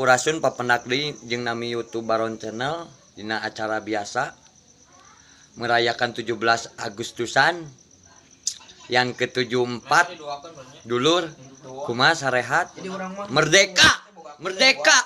Sampurasun, papendak deui jeung nami YouTube Baron Channel dina acara biasa merayakan 17 Agustusan yang ke-74. Dulur, kumaha, sarehat? Merdeka, merdeka.